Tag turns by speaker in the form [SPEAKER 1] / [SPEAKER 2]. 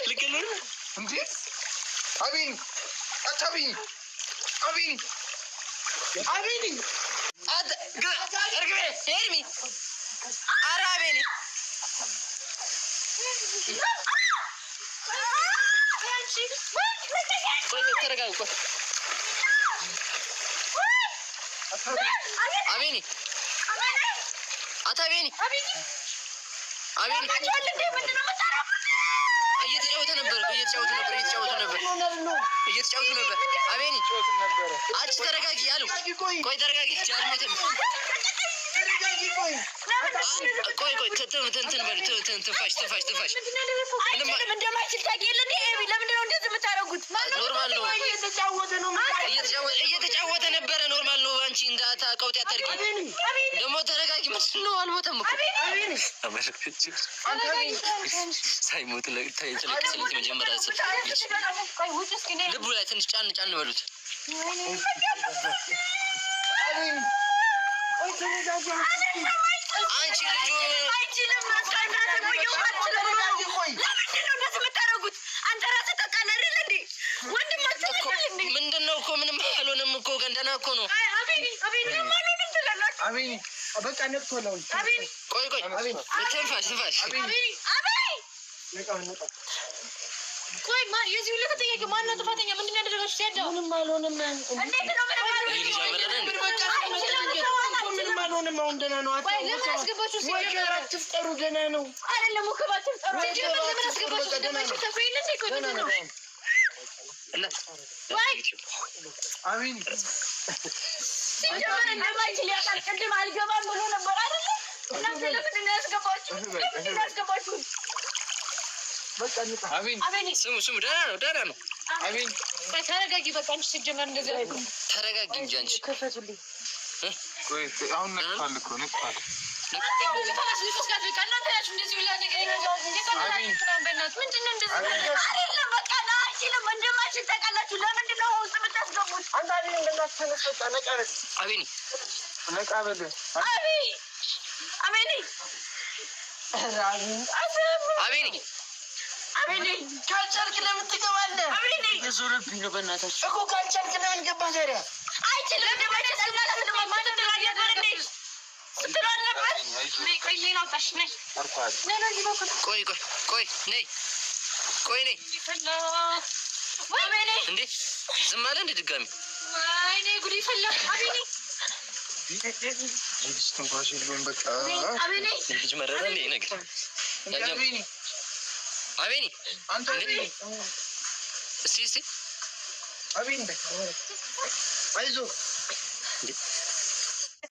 [SPEAKER 1] ልገለው ነው።
[SPEAKER 2] እንዴ አቤኒ፣ አታቤኒ፣ አቤኒ፣ አቤኒ።
[SPEAKER 1] አንተ እርግቤ፣ ኤርሚ፣ ኧረ አቤኒ። ቆይ ተረጋጉ። ቆይ አቤኒ፣ አቶ አቤኒ፣ አቤኒ። እየተጫወተ ነበር፣ እየተጫወቱ ነበር፣ እየተጫወቱ ነበር፣ እየተጫወቱ ነበር። አቤኒ፣ አንቺ ተረጋጊ አሉ። ቆይ ተረጋጊ፣ አልሞተም። ቆይ ቆይ፣ እንትን በሉ፣ ትንፋሽ ትንፋሽ ትንፋሽ።
[SPEAKER 3] አይችልም፣ እንደማይችል ታውቂ የለ እንዴ ኤቢ? ለምንድን ነው እንደዚህ የምታደርጉት?
[SPEAKER 1] Normal ነው፣ እየተጫወተ ነበረ። Normal ነው። አንቺ እንዳታቀውጥ አታድርጊ። ደግሞ ተረጋጊ። ምንድን ነው? አልሞተም እኮ። ሳይሞት ተለቀሰለት መጀመሪያ ልቡ ላይ ትንሽ ጫን ጫን በሉት። አንቺ ልጁ
[SPEAKER 3] አይችልም። ለምንድን ነው እንደዚህ የምታደርጉት? አንተ ራስህ ታውቃለህ አይደል እንዴ? ወንድማችሁ አይደል እንዴ?
[SPEAKER 1] ምንድን ነው እኮ፣ ምንም አልሆነም እኮ፣ ገንደና እኮ ነው።
[SPEAKER 3] አቤኒ፣ አቤኒ፣ ምንም አልሆነም ትላላችሁ።
[SPEAKER 2] አቤኒ፣ በቃ ነቅቷል። አሁን
[SPEAKER 3] አቤኒ።
[SPEAKER 1] ቆይ ቆይ፣ ትንፋሽ ትንፋሽ።
[SPEAKER 3] አቤኒ፣ አቤኒ።
[SPEAKER 4] ቆይ የዚህ ሁሉ ተጠያቂ ማነው? ጥፋተኛ ምንድን ነው ያደረጋችሁ? ሲያዳው
[SPEAKER 5] ምንም አልሆነም።
[SPEAKER 3] እንዴት ነው ምንም አልሆነም?
[SPEAKER 1] ይህ ልጅ አበረደ እንዴ?
[SPEAKER 5] ምንም አልሆነም። አሁን ደህና ነው።
[SPEAKER 4] ቆይ ለምን አስገባችሁ?
[SPEAKER 5] ወገር አትፍጠሩ፣ ደህና ነው።
[SPEAKER 3] አይደለም ወከባ አትፍጠሩ።
[SPEAKER 4] ሲጀመር ለምን አስገባችሁ? እንደማይችል ታውቁ የለ እንዴ? ቆይ ምንድን ነው?
[SPEAKER 3] ወይ
[SPEAKER 2] አቤኒ።
[SPEAKER 3] ሲጀመር እንደማይችል ያውቃል። ቅድም አልገባም ብሎ ነበር አይደለ? እናንተ ለምንድን ነው ያስገባችሁ? ለምንድን ነው ያስገባችሁት?
[SPEAKER 2] አቤኒ።
[SPEAKER 3] አቤኒ።
[SPEAKER 1] ስሙ ስሙ፣ ደህና ነው፣ ደህና ነው።
[SPEAKER 2] አቤኒ።
[SPEAKER 4] ቆይ ተረጋጊ። በቃ አንቺ ሲጀመር እንደዚህ አይደለም።
[SPEAKER 1] ተረጋጊ እንጂ አንቺ።
[SPEAKER 5] ክፈቱልኝ።
[SPEAKER 2] ቆይ አሁን ነቅቷል እኮ፣ ነቅቷል።
[SPEAKER 4] አንተ ብዙ ታላስልቆስ ጋር በቃ እናንተ ናችሁ እንደዚህ ሁላ ነገር የቀላላችሁ ምናምን። በእናትህ ምንድን ነው እንደዚህ?
[SPEAKER 3] አይደለም በቃ ና፣ አይችልም፣ እንደማይችል ታውቃላችሁ። ለምንድን ነው ውስጥ የምታስገቡት?
[SPEAKER 5] አንተ አቤኒ፣ እንደናትህ ተነስ፣ በቃ ነቃ በል።
[SPEAKER 1] አቤኒ።
[SPEAKER 2] ነቃ በል።
[SPEAKER 3] አቤ፣ አቤኒ።
[SPEAKER 5] ኧረ አቤኒ።
[SPEAKER 1] አቤኒ።
[SPEAKER 3] አቤኒ።
[SPEAKER 5] ካልቻልክ ለምን ትገባለህ?
[SPEAKER 3] አቤኒ።
[SPEAKER 5] እየዞረብኝ ነው በእናታችሁ እኮ። ካልቻልክ ለምን ገባህ ታዲያ?
[SPEAKER 3] አይችልም፣ እንደማይችል ስትሉ አልነበር እንዴ? ስትሉ አልነበር?
[SPEAKER 4] ቆይ ሌላ አውጣሽ፣ ነይ ነይ፣ በዚህ በኩል።
[SPEAKER 1] ቆይ ቆይ ቆይ፣ ነይ፣ ቆይ ነይ።
[SPEAKER 4] ፈላ።
[SPEAKER 3] አቤኒ።
[SPEAKER 1] እንዴ ዝም አለ እንዴ ድጋሚ?
[SPEAKER 4] ወይኔ ጉድ ፈላ። አቤኒ።
[SPEAKER 2] የልጅ ትንፋሽ የለውም በቃ።
[SPEAKER 3] አቤኒ።
[SPEAKER 1] ልጅ መረረ እንዴ ነገር?
[SPEAKER 2] አቤኒ።
[SPEAKER 1] አቤኒ።
[SPEAKER 2] አንተ አቤኒ።
[SPEAKER 1] እስቲ እስቲ።
[SPEAKER 5] አቤኒ፣ አይዞህ።